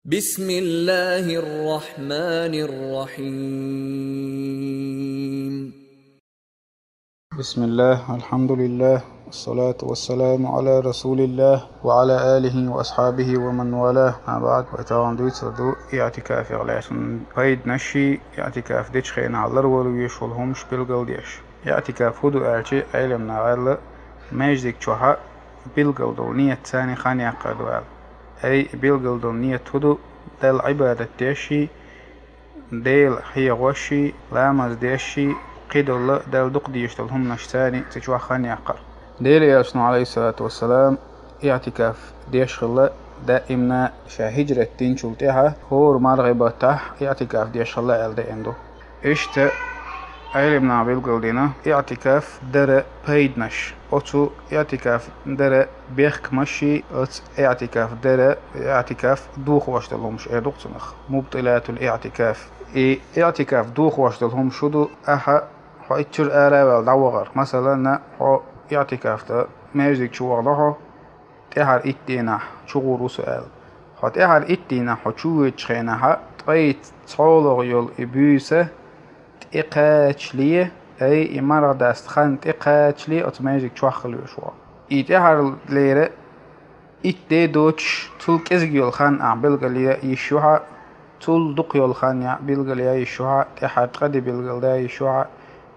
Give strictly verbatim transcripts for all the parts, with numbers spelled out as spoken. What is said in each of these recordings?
بسم الله الرحمن الرحيم. بسم الله، الحمد لله، والصلاة والسلام على رسول الله وعلى آله وأصحابه ومن والاه. أما بعد، вай тахана дуьйцур ду иӀтикаф яхар лаьцна пайданаш, иӀтикаф дечу хенахь ларвала везаш волу хӀумаш билгалдеш. ИӀтикаф хӀун ду аьлча, Ӏелам наха аьлла, маьждиг чохь билгал долу ният царна хан яккхар ду аьлла. Ай, билгал долу ният хӀун ду? Далла Ӏибадат деш, Дела хьехош, ламаз деш, кхидолу Далла дукха дезаш долу хӀуманаш царна цу чохь хан яккхар. Делан Элчано, Ӏалайхиссалату вассалам, иӀтикаф деш хилла, даимна ша хӀижрат динчул тӀаьхьа хӀора мархий баттахь иӀтикаф деш хилла аьлла деана ду. Иштта Ӏелам наха билгалдина иӀтикаф дара пайданаш. Оцу иӀтикаф дара бехкамаш, оцу иӀтикаф дара, иӀтикаф дохош долу хӀумаш эр ду-кх цунах, мубтилатул иӀтикаф. И иӀтикаф дохош долу хӀумаш хӀун ду? Ахьа хьо иццуьра ара а ваьлла дӀавахар. Масалан, хьо иӀтикаф дан маьждиг чу вахана хьо, тӀаьхьара итт дийнахь чугӀур ву со аьлла. Хьо тӀаьхьара итт дийнахь хьо чувоьдучу хенахь, ткъе цхьолгӀа йолу и буьйса тӀекхачале, ай, и марха даста хан тӀекхачале оцу маьждиг чохь хила везаш ву хьо. И тӀаьхьарлера итт де доцуш, цул кӀезиг йолу хан ахь билгалъян йиш ю хьан, цул дукха йолу хан яхь билгалъян йиш ю хьан, тӀаьхьара ткъа де билгалдан йиш ю хьан,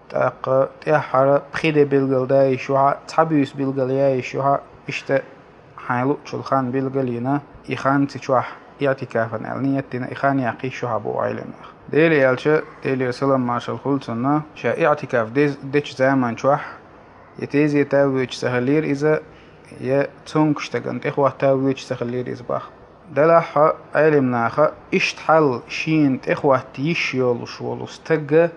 тӀаккха тӀаьххьара пхи де билгалдан йиш ю хьан, цхьа буьйса билгалъян йиш ю хьан, иштта хьайн луъучул хан билгалйина, и хан цу чохь иӀтикафан аьлла ният дина, и хан яккха йиш ю хьан боху Ӏелам наха. Делан Элча, Делера салам маршалла хуьлда цунна, ша иӀтикаф дез-, дечу заман чохь, я тезета воьдуш ца хиллера иза, я цомгуш стагана тӀехӀотта воьдуш ца хиллера иза боху. Делахь а Ӏелам наха иштта хьал шена тӀехӀотта йиш йолуш волу стага,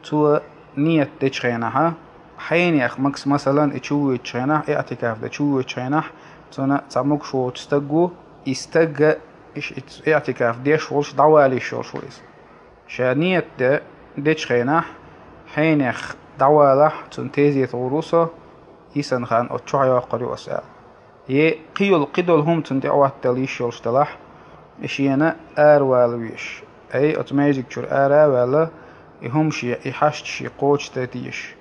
цо ният дечу хенахь, хьенех макс-, масалан, и чувоьдучу хенахь, иӀтикаф дан чувоьдучу хенахь, цунна цхьа могуш воцу стаг ву, и стага иш-, и иӀтикаф деш волуш дӀавала йиш йолуш ву иза. Ша ният де-, дечу хенахь, хьенех дӀавалахь, цунна тезета гӀур ву со, йисина хан оцу чохь йоккхур ю аса аьлла. Я кхин йолу, кхидолу хӀума цунна тӀе Ӏоттадала йиш йолуш делахь, и шена аравала везаш. Ай, оцу маьждиг чуьра ара а ваьлла, и хӀума шен, и хьашт шен кхочушдан дезаш.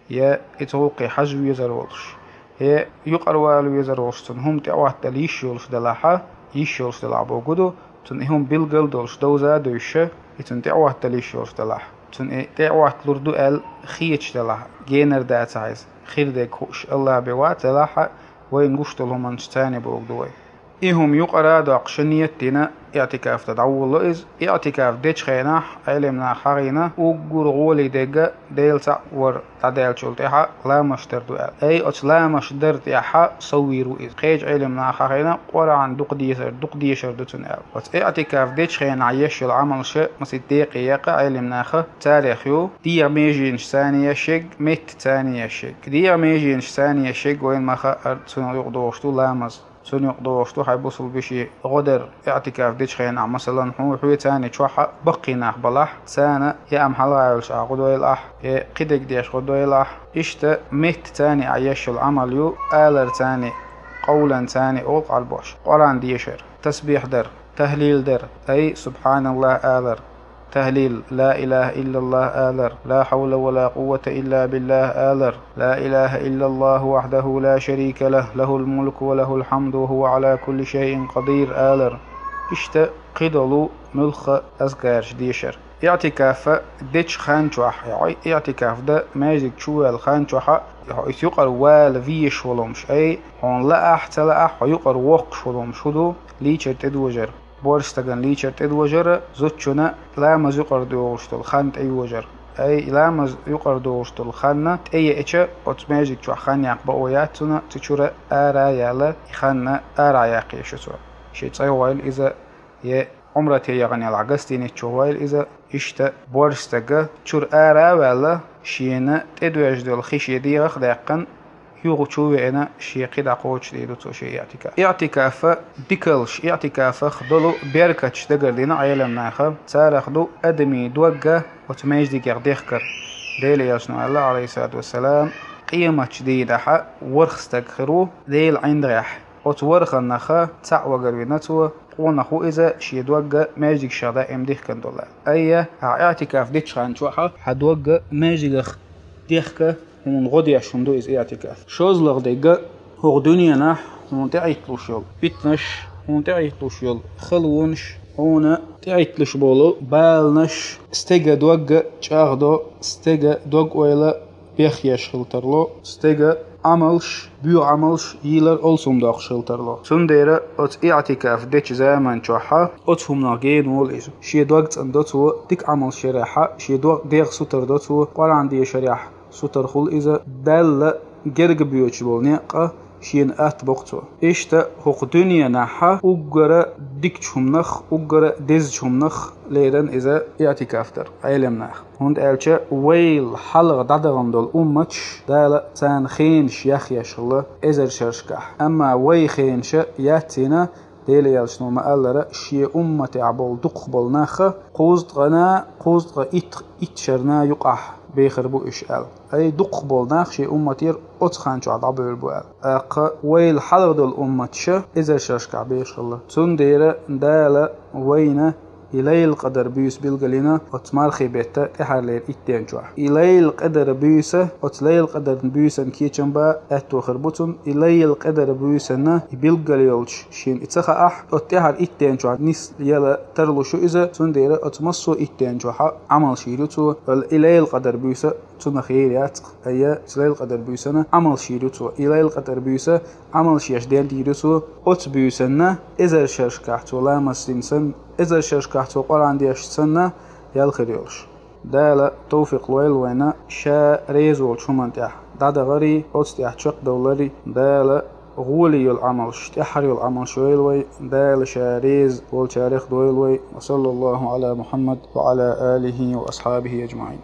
Я иза гӀуллакхе хьажа везар волуш, я юкъара вала везар волуш цунна хӀума тӀе Ӏоттадала йиш йолуш делахь, йиш йолуш делахь бохург ду, цунна и хӀума билгал а долуш, довза а девзаш, и цунна тӀе Ӏоттадала йиш йолуш делахь, цунна и тӀе Ӏотталур ду аьлла хеташ делахь, генара дацахь иза, хир дерг хууш АллахӀ бен вац делахь, вайна гуш долу хӀуманаш царна бохург ду вай. И хӀума юкъара а доккхуш ният дина, иӀтикаф дан дӀаволало иза. ИӀтикаф дечу хенахь, Ӏелам наха хьахийна, уггар гӀоле дерг Делан цхьаъ вар дӀадаьллачул тӀаьхьа ламазаш дар ду аьлла. Ай, оцу ламазаш дар тӀехь соввийр ву иза. Кхечу Ӏелам наха хьахийна, Къуръан дукха дешар, дукха дешар ду цунна аьлла. Оцу иӀтикаф дечу хенахь еш йолу Ӏамалш, масийтта декъе еккъа Ӏелам наха, царах ю, дегӀан меженаш царна еш ерг, метта царна еш ерг. ДегӀан меженаш царна еш ерг вайна ма хаъара, цунах юкъадогӀуш ду ламаз. Цунна юкъадогӀуш ду хьайн бусалба йишин гӀо дар, иӀтикаф дечу хенахь, масалан, хьо, хьоьца царна чохь баккхий нах балахь, царна я ам хьалха йолуш ахь гӀо дойла ахь, я кхидерг деш гӀо дойла ахь. Иштта метта царна ахь еш йолу Ӏамал ю, алар царна, къовлан царна олу Ӏарбоша, Къуръан дешар, тасбихь дар, тахӀлил дар, ай, субхьаналлахӀ алар, тахӀлил, ла илахӀа иллаллахӀ алар, ла хьавла ва ла къуввата илла биллахӀ алар, ла илахӀа иллаллахӀу вахьдахӀу ла шарика лахӀ, лахӀул мулку ва лахӀул хьамду ва хӀува Ӏала кулли шайъин къадир алар. Иштта кхидолу муьлхха азкараш дешар. ИӀтикаф дечу хан чохь, я хьо иӀтикаф дан маьждиг чу ваьлла хан чохь, я хьо иза юкъара вала везаш волу хӀумаш, ай, хьуна лаахь а, ца лаахь а, хьо юкъара воккхуш волу хӀумаш хӀун ду? Лийчар тӀедожар. Боьрша стагана лийчар тӀедожар, зудчунна ламаз юкъара догӀуш долу хан тӀейожар. Ай, ламаз юкъара догӀуш долу хан тӀееача, оцу маьждиг чохь хан яккха бакъо яц цунна, цу чуьра ара а яьлла, и хан арахь яккха еш ю цо. Шен цӀа йойла иза, я Ӏумрате яхана ялахь гостиница чу йойла иза. Иштта боьрша стаг чуьра ара а ваьлла, шена тӀедоьжна долу хи шен дегӀах а даьккхина, юха чу а веана, шен кхин дӀакхочушдийр ду цо шен иӀтикаф. ИӀтикаф дикалш, иӀтикафах долу беркаташ дагардина Ӏелам наха, царах ду адамийн дог оцу маьждигех дехкар. Делан Элчано аьлла, Ӏалайхиссалату вассалам, къематчу дийнахь ворхӀ стаг хир ву Делан ӀиндагӀехь. Оцу ворханнах цхьаъ вагар вина цо, къонах ву иза шен догга маьждигашах даим дихкина долу. Айя, ахьа иътикаф дечу хан чохь хьан догга маьждигах дехка хьуна гӀо деш хӀума ду иза иътикаф. ШозлагӀа дерг, хӀокху дуьненахь хьуна тӀеӀитталуш йолу питанаш, хьуна тӀеӀитталуш йолу халонаш, хьуна тӀеӀитталуш болу баланаш, стеган догга чӀагӀдо, стеган дог-ойла бехъеш хила тарло, стеган Ӏамалш, боьха Ӏамалш йийла олсам доккхуш хила тарло. Цундела оцу иътикаф дечу заман чохь оцу хӀуманах гена волу иза. Шен дог цӀандо цо дика Ӏамалш ярехь, шен дог, дегӀ сутар до цо Къуръан дешарехь, сутар хуьлу иза, Далла герга боьдуш болу некъ шена атта боккху цо. Иштта хӀокху дуьненахь уггара дикачу хӀуманах, уггара дезачу хӀуманах лерина иза иътикаф дар Ӏеламнаха. ХӀунда аьлча вайл хьалха дӀадахана долу умматаш Дала царна хенаш яхъеш хилла эзар шерашкахь. Амма вай хенаш яцйина, Делан элчано ма-аллара, шен умматехь болу дукхах болу нах кхузткъана, кхузткъа итт, итт шарна юкъахь бехар бу уьш аьлла. Ай, дукхах болу нах шен умматера оцу хан чохь дӀабевлла бу аьлла. ТӀаккха вайл хьалха долу умматаш эзар шерашкахь бехаш хилла. Цундела Дала вайна и Лайлатул-Къадар буьйса билгалйина оцу мархийн беттан тӀаьххьарлера итт ден чохь. И Лайлатул-Къадар буьйса, оцу Лайлатул-Къадаран буьйсан кечам бан аьтто хир бу цунна, и Лайлатул-Къадар буьйсанна и билггал йолчу шена и ца хаахь, оцу тӀаьххьара итт ден чохь нис яла тарлуш ю иза, цундела оцу массо а итт ден чохь Ӏамалш йийр ю цо, и Лайлатул-Къадар буьйса цунах йийр яц-кх, айя, оцу Лайлатул-Къадар буьйсанна Ӏамалш йийр ю цо. И Лайлатул-Къадар буьйса Ӏамалш еш ден дийр ю цо, оцу буьйсанна эзар шерашкахь цо ламаз дина санна, эзар шерашкахь цо Къуръан дешча санна, ял хир йолуш. Дала тавфикъ лойла вайна Ша реза волчу хӀуманна тӀехь дӀадахарий, оцу тӀехь чекхдовларий. Дала гӀоле йолу Ӏамалш, тӀаьххьара йолу Ӏамалш йойла вай, Дала Ша реза волчарех дойла вай. Ва саллаллаху Ӏала Мухьаммад ва Ӏала алихи ва асхьабихи аджмаӀин.